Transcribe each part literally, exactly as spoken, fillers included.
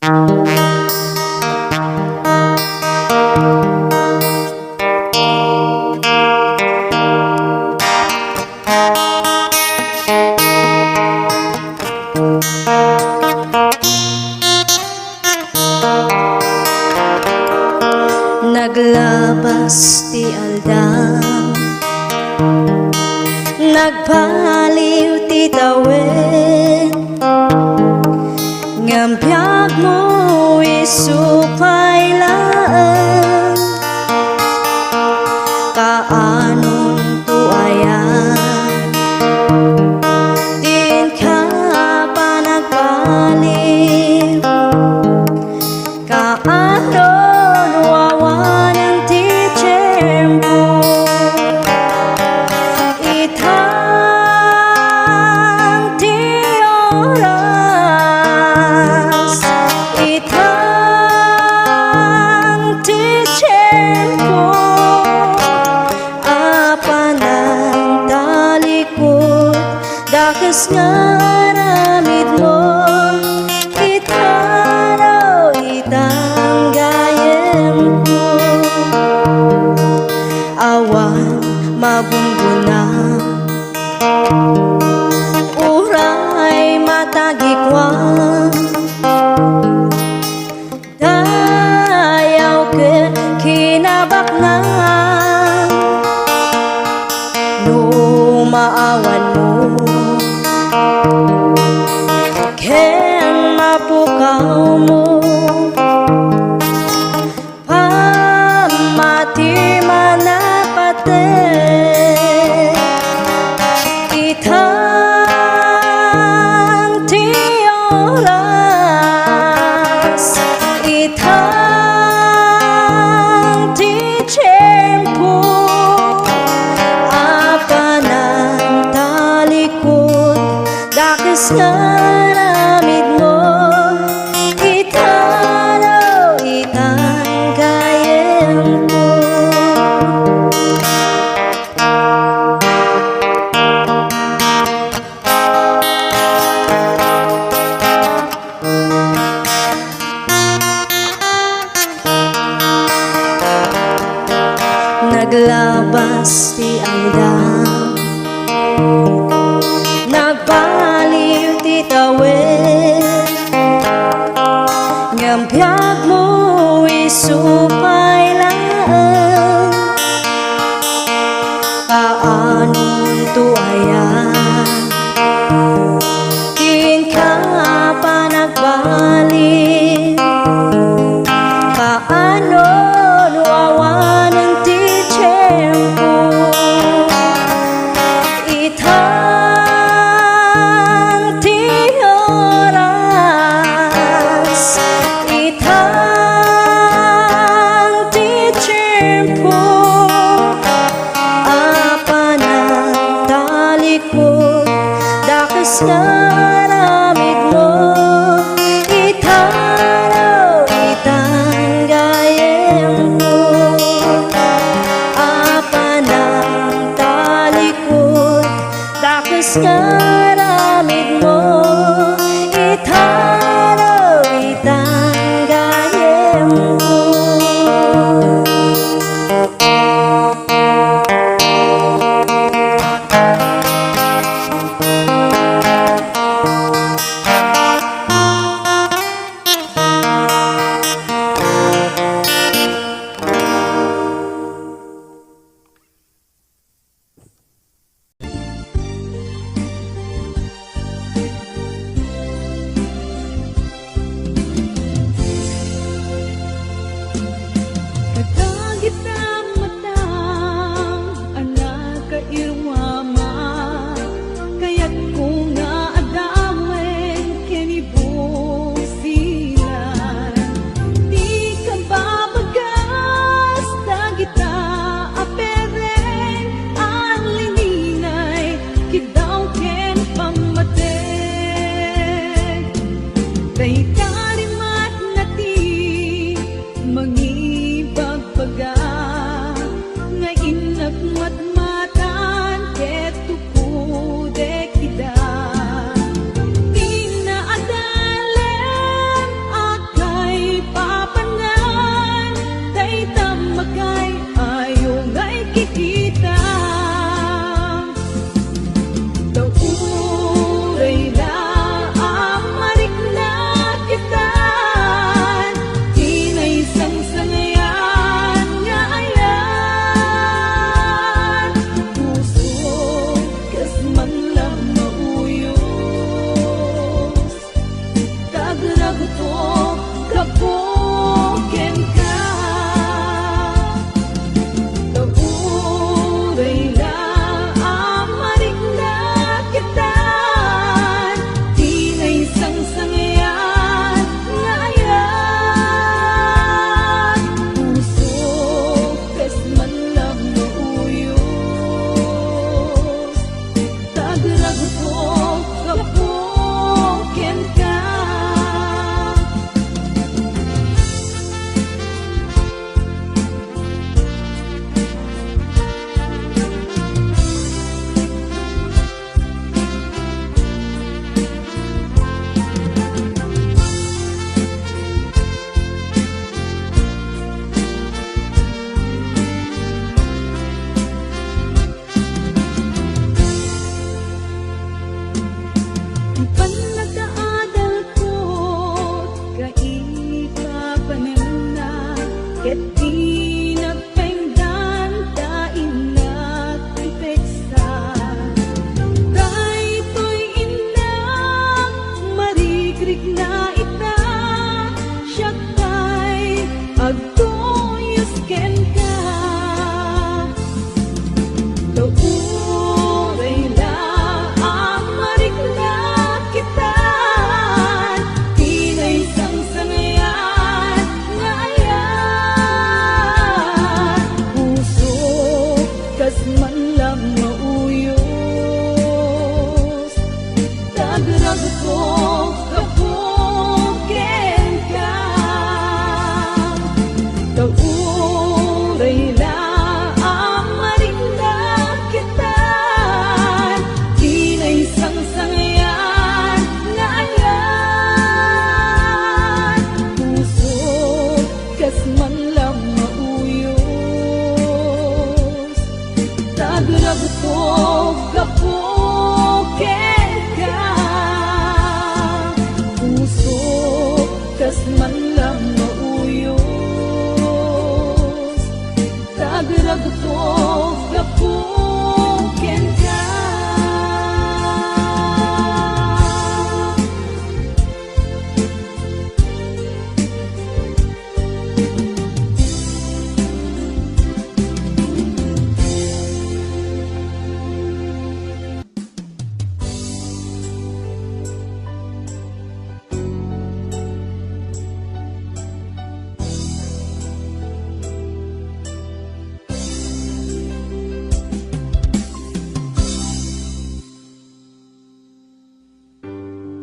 Naglabas ti aldaw, nagbaliw ti tawen, ngem biagmo isu pay laeng. Kaanonto aya ti inka panagbaliw? Kaano no awanen ti tiempo? Itang ti oras, itang ti tiempo, a panagtalikod, dakes nga aramidmo, itaro itang gayemko. Awan magunggona, uray matagikuan. Dayaw ket kinabaknang no maawanmo ken mapukawmo. Pammati man a pateg, itang ti oras, itang ti tiempo, a panagtalikod, dakes nga aramidmo, itaro itang gayemko. Naglabas ti aldaw, nagbaliw ti tawen, ngem biagmo isu pay laeng. Kaanonto aya ti inka panagbaliw? Kaano no awanen ti tiempo? Itang ti oras, itang ti tiempo, a panagtalikod, dakes nga aramidmo, itaro itang gayemko. A panagtalikod, dakes nga aramidmo, itaro itang gayemko. Kadagita matang a nakairuama, kayatko nga adawen ken ibusilan ti kababagas dagita a pereng a lininay, kiddaw ken pammateg. Dayta rimatna ti mangibagbaga nga innak matmatan ket tukudek ida. Ti naadalem a Gapu kenka, ta uray la a marikna kita, ti naisangsangian nga ayat, pusok kas man lang mauyos. Tagragko gapu kenka. Ti pannakaadalko kaipapanenna, ket di nagpengdan ta innak ti peksa. Daytoy innak, marikrikna ita, siak tay agtuyos kenka. Ta uray la a marikna kita, ti naisangsangian nga ayat, pusok kas man lang mauyos. Tagragko gapu kenka. Ta uray la a marikna kita, ti naisangsangian nga ayat, pusok kas man lang mauyos. Tagragko gapu kenka, pusok kas man lang mauyos. Tagragko gapu kenka.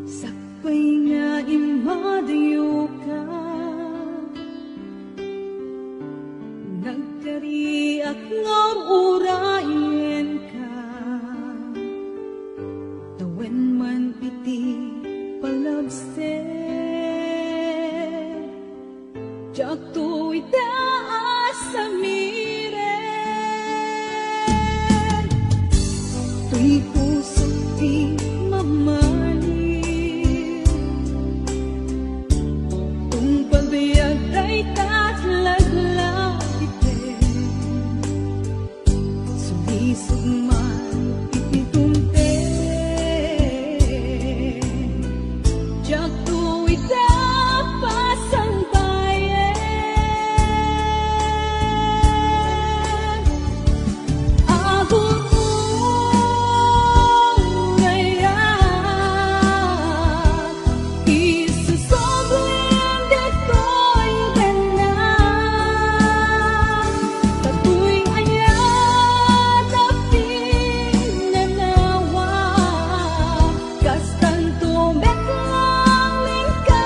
Sakbay nga immadayoka, nagkariak nga urayenka, ta wen man iti palabser, diakto ita a samiren. Toy pusok ti mamaliw, tungpal biag dayta a laglagipem. Sulisog man iti tungpal, diakto ita pasangbayen. Agur-urayak, isusublin ditoy bennang. Datoy aya ti pinanawa, kastanto met lang lingka.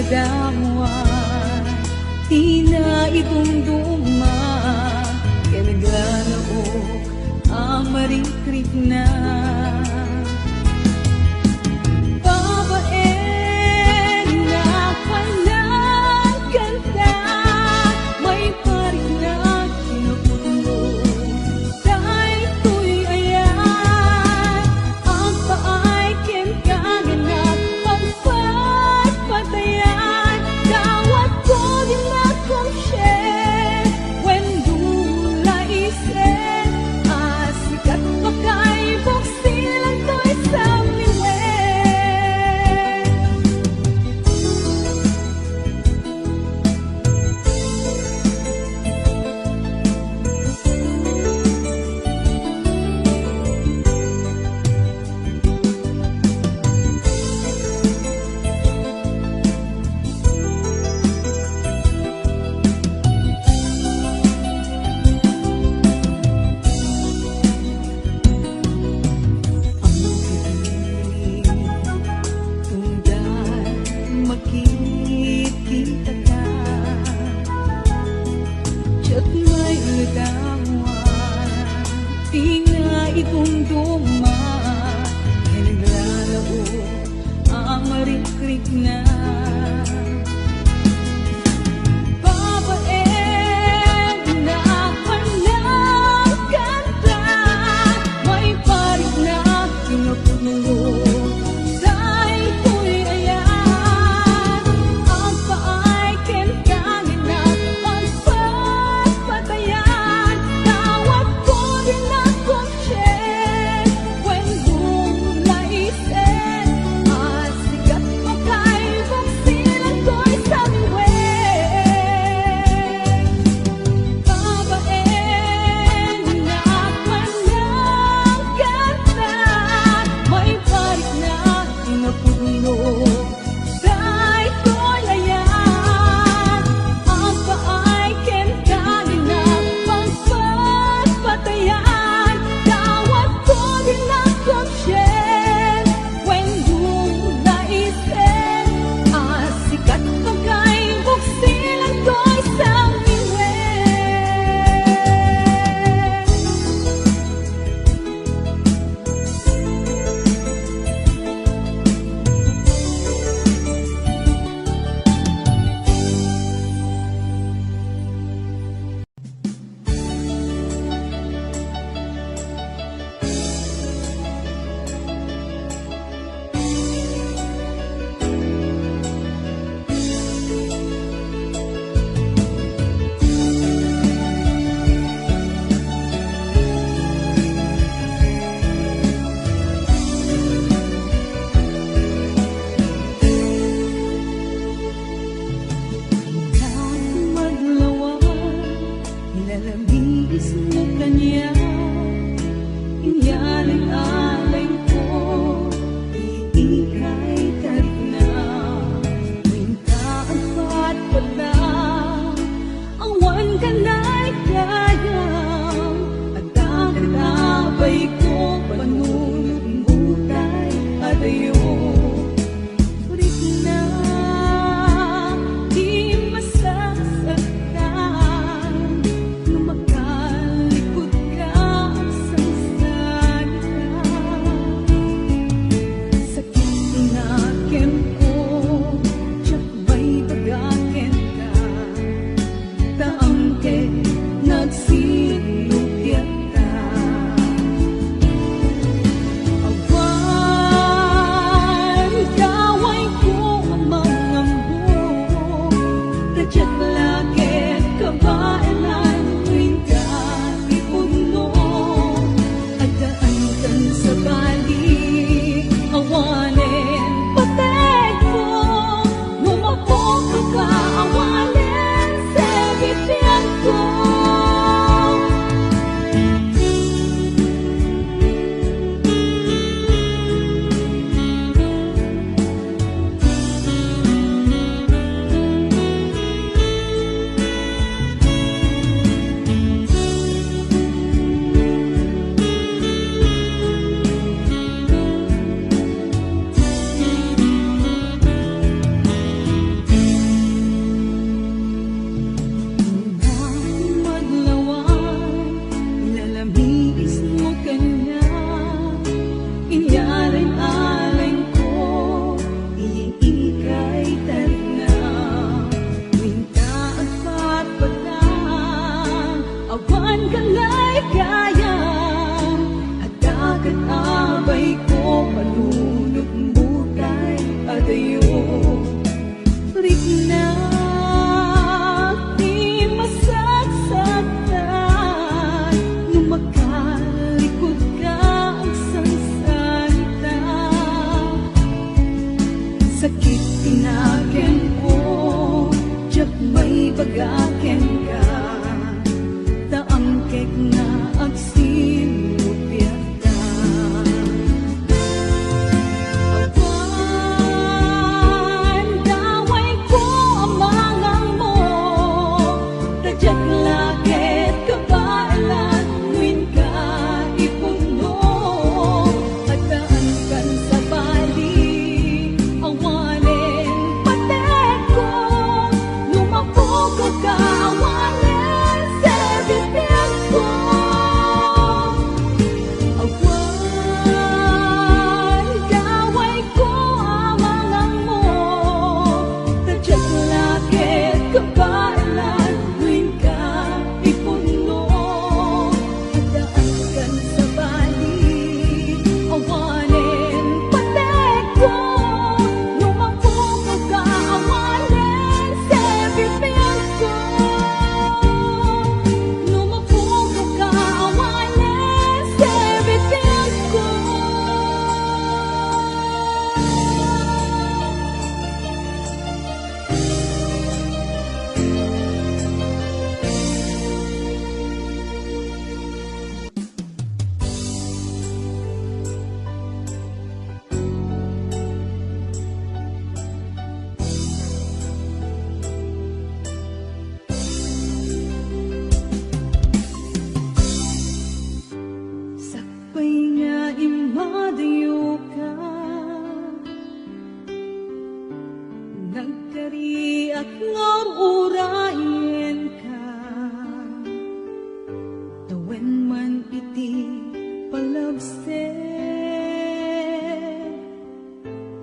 Damo ti naidumduma ken naglalawok a marikrikna. Babaen, napanaganta, maiparit na kinapudno. Daytoy aya, agpaay ken kananak, pagpatpatayan, dawatko di makumsien, wen dula isen, a sikat pakaibo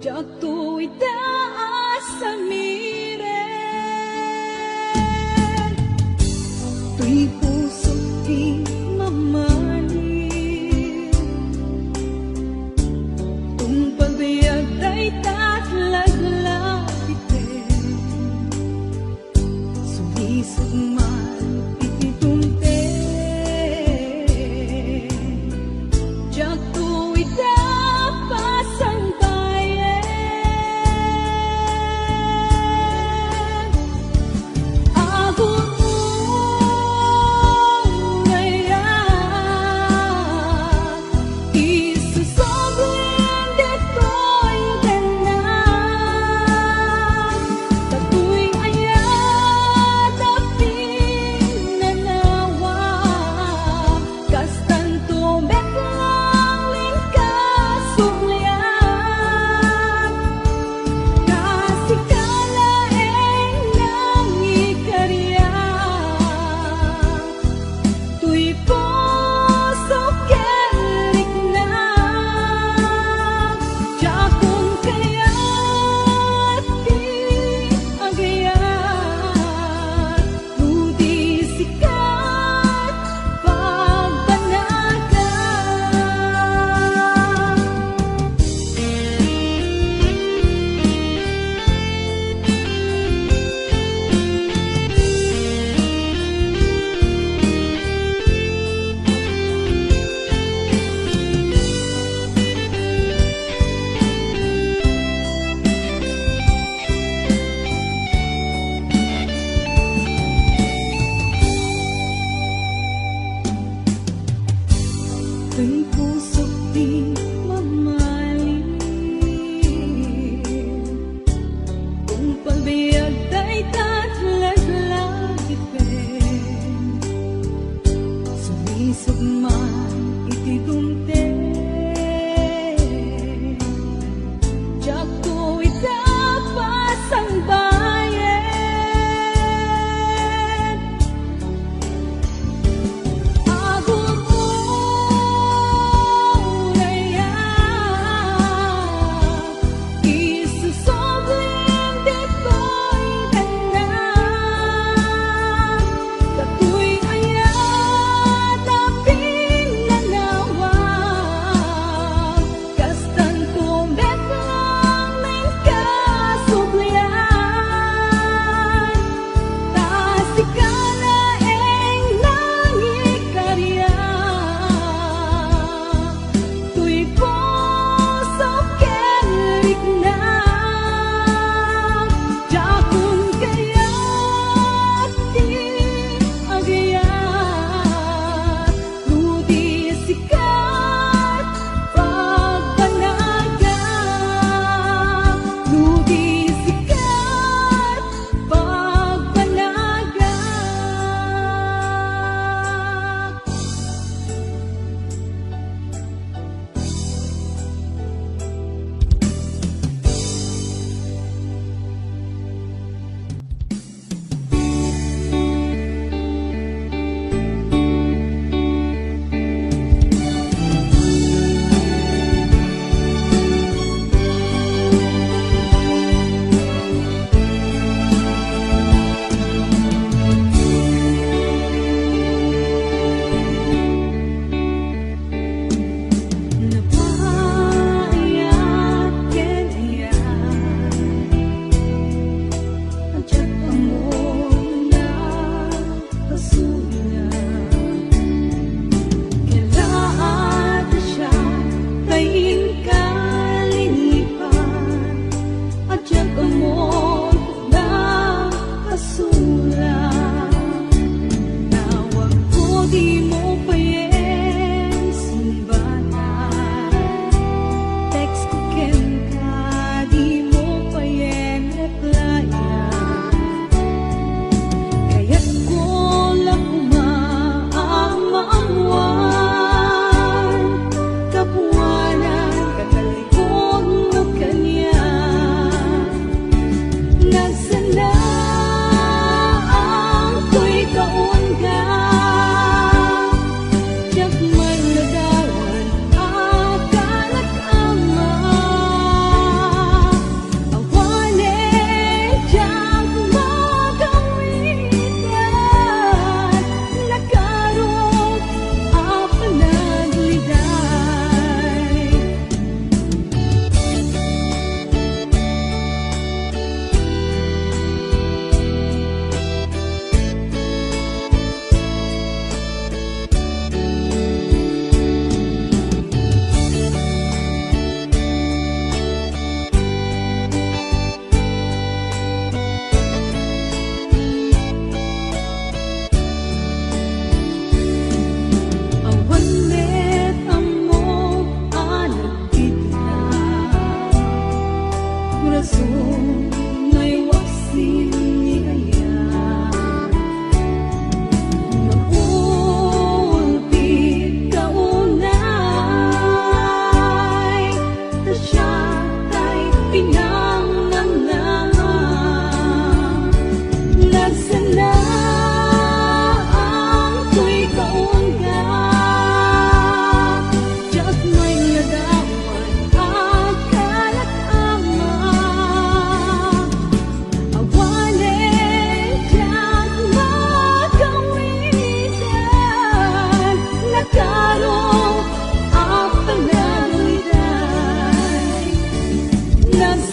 Diakto ita a samiren, toy pusok ti mamani. Tungpal biag dayta laglagiten, sulisog man iti tunten. Diakto ita pasangbayen.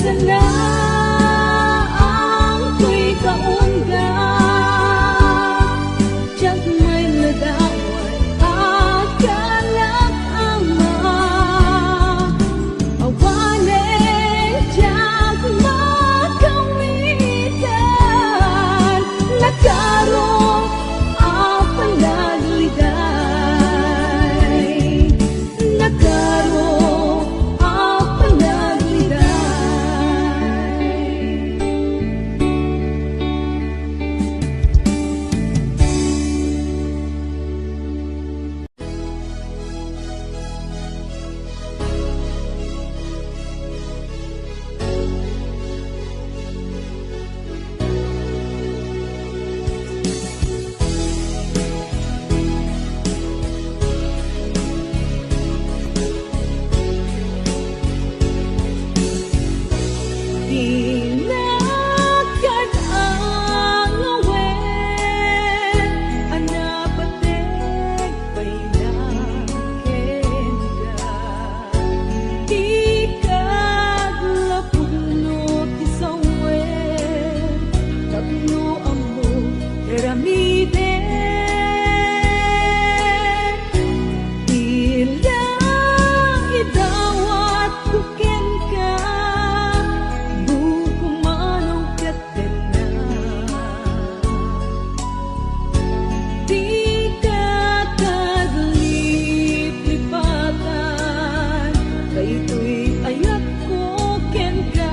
Sanaangtoy kaungga, diak met nadawat a kalak ama. Awanen diak makawnitan, nakaro a panagligay. Nakaro a panagligay. Dinakad ang awit a napateg pay lang kenka. Dika aglapuno ti sawen tapno ammo ti aramidek. Ila idawatko kenka, no kumanaw ket Dika tagliplipatan, daytoy ayatko kenka.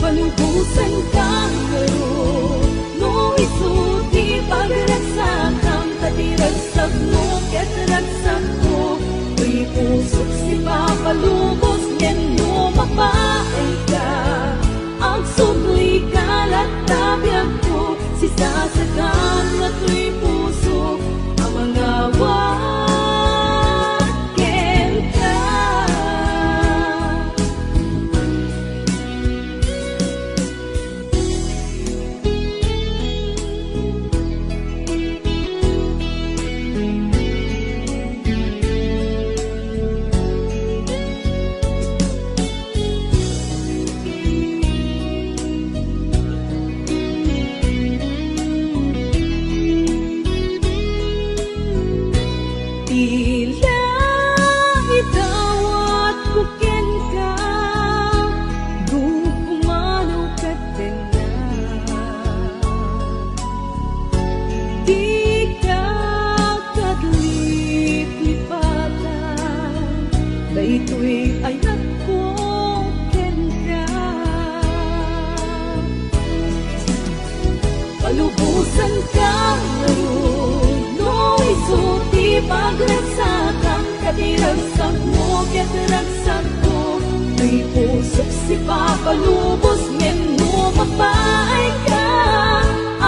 Palubosanka ngarud, no isu ti pagragsakam, ta ti ragsakmo ket ragsakko, ti pusok sipapalubos, ngem no mapaayka, agsublika latta biagko, sisasaganna toy pusok a mangawat kenka. Ti la idawatko kenka, no pumanaw ket denna. Dika tagliplipatan, daytoy ayatko kenka. Palubosanka ngarud, no isu ti pagragsakam, ta ti ragsakmo ket ragsakko, ti pusok sipapalubos, ngem no mapaayka,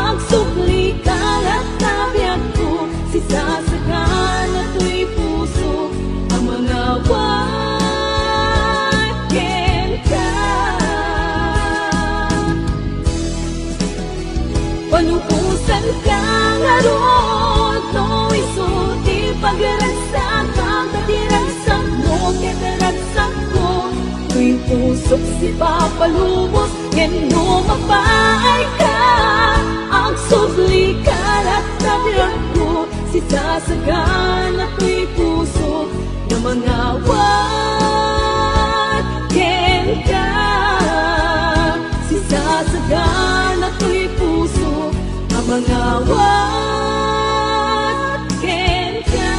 agsublika latta biagko, sisasaganna toy pusok a mangawat kenka. Palubosanka ngarud, no isu ti pagragsakam, ta ti ragsakmo ket ragsakko, toy pusok sipapalubos, ngem no mapaayka, agsublika latta biagko, sisasaganna toy pusok a mangawat kenka. Sisasaganna toy pusok a mangawat kenka.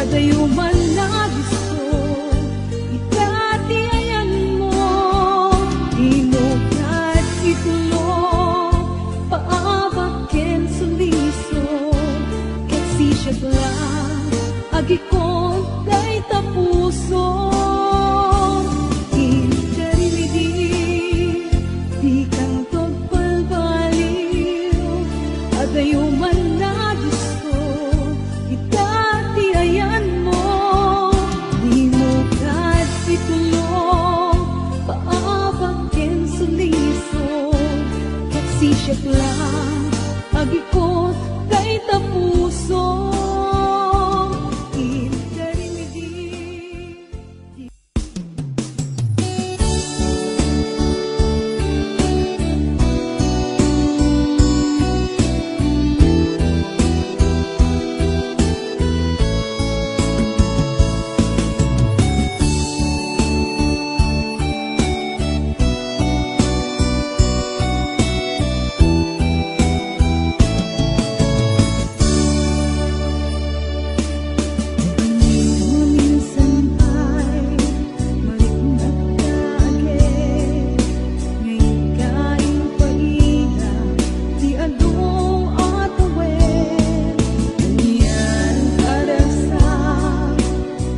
Kayo man nabisto, ita ti ayanmo, dimo kad itulo, paabak ken suliso, ket siak la, agikot dayta puso, inkarimidi, dikan pagbalbaliw, adayo man nabisto, ita ti ayanmo, dimo kad itulo, paabak ken suliso, ket siak la, agikot dayta puso, inkarimidi. Minsan pa'y mariknak ka agek, ngay-ngay paida ti adu a tawen. Anian a ragsak,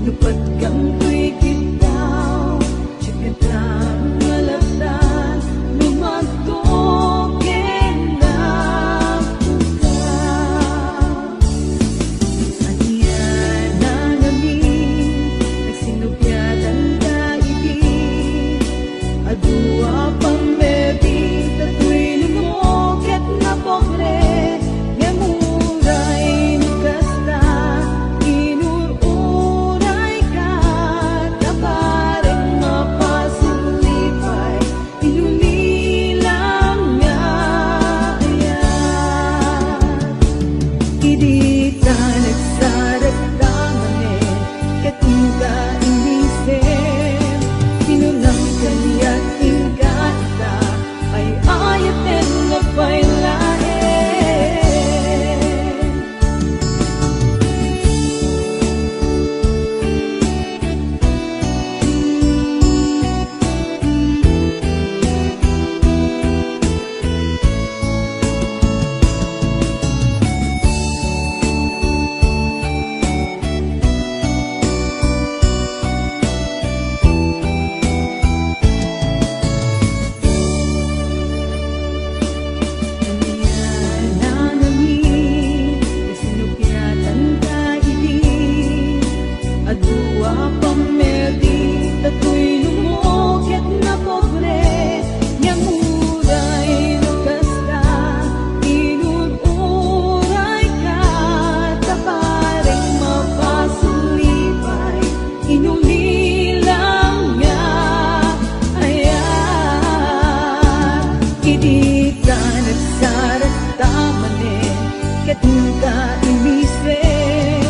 nupet gangtoy kitaw, Diak met laeng malabtan no magtuok ken nagpukaw. Ania na ngamin, nagsinupiatan ta iti adu a pammebi, datoy lumo ket napobre, ngem uray no kasta, inur-urayka, ta bareng mapasulipay, inuli lang nga ayat. Idi ta nagsaragta manen, ket inka inisem, kinunam kaniak inka ita, ay-ayaten nga pay laeng. Ania na ngamin, nagsinupiatan ta iti adu a pammebi, datoy lumo ket napobre, ngem uray no kasta, inur-urayka, ta bareng mapasulipay, inuli lang nga ayat. Idi ta nagsaragta manen, ket inka inisem,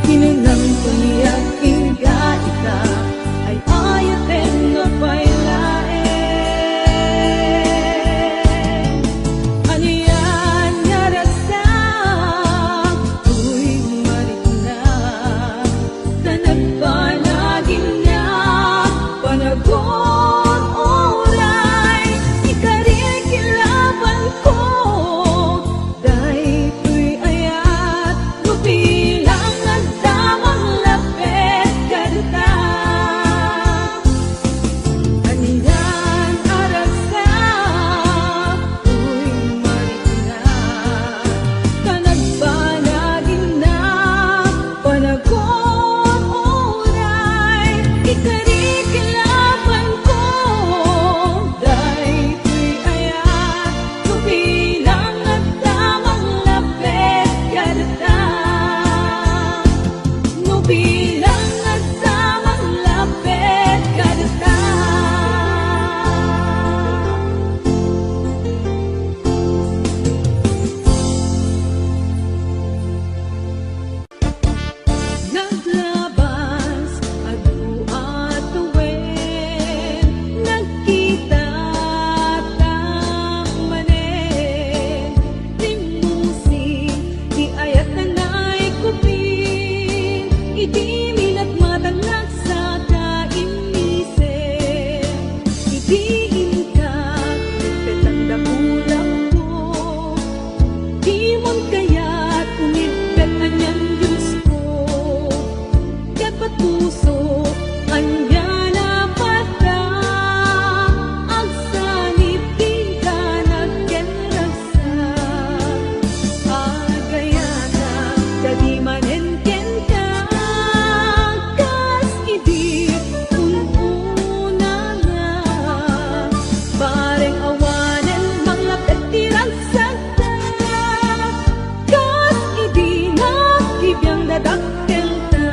kinunam kaniak inka ita, ay-ayaten nga pay laeng. Anian nga ragsak, toy mariknak, ta nagbanag innak panagur-uray, ikarikilabanko daytoy ayat, no bilang adda manglappet kadata. Iti minatmatang nagsaka immisem, iti inka, ket ang dakulakko, dimon kayat uneg ket anian Diosko, ket patusok ania a pata, agsanib kenka ken ragsak. Agayata, kadi manen kenka, kas idi un-unana. Bareng awanen manglapet ti ragsakta, kas idi nakibiang dadakkelta.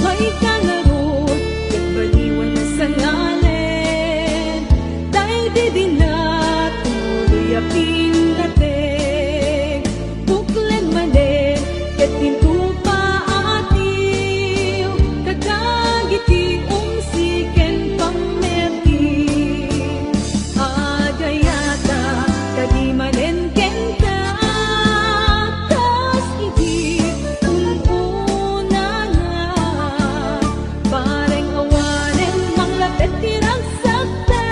Mayka ngarud ket baliwan a sangalen, daydi dina tuloy a pinateg. Puklen manen ket intopa a atiw kadagiti umsi ken pammerdi. Agayata, kadi manen kenka, kas idi un-unana. Bareng awanen manglapet ti ragsakta,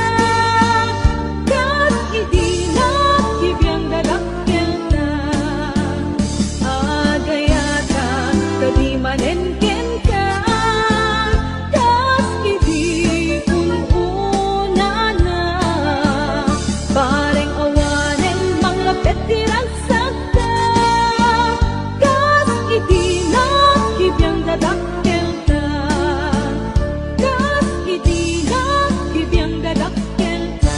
kas idi nakibiang dadakkelta. Agayata, kadi manen kenka, kas idi un-unana. Bareng awanen manglapet ti ragsakta, kas idi nakibiang dadakkelta. Kas idi nakibiang dadakkelta.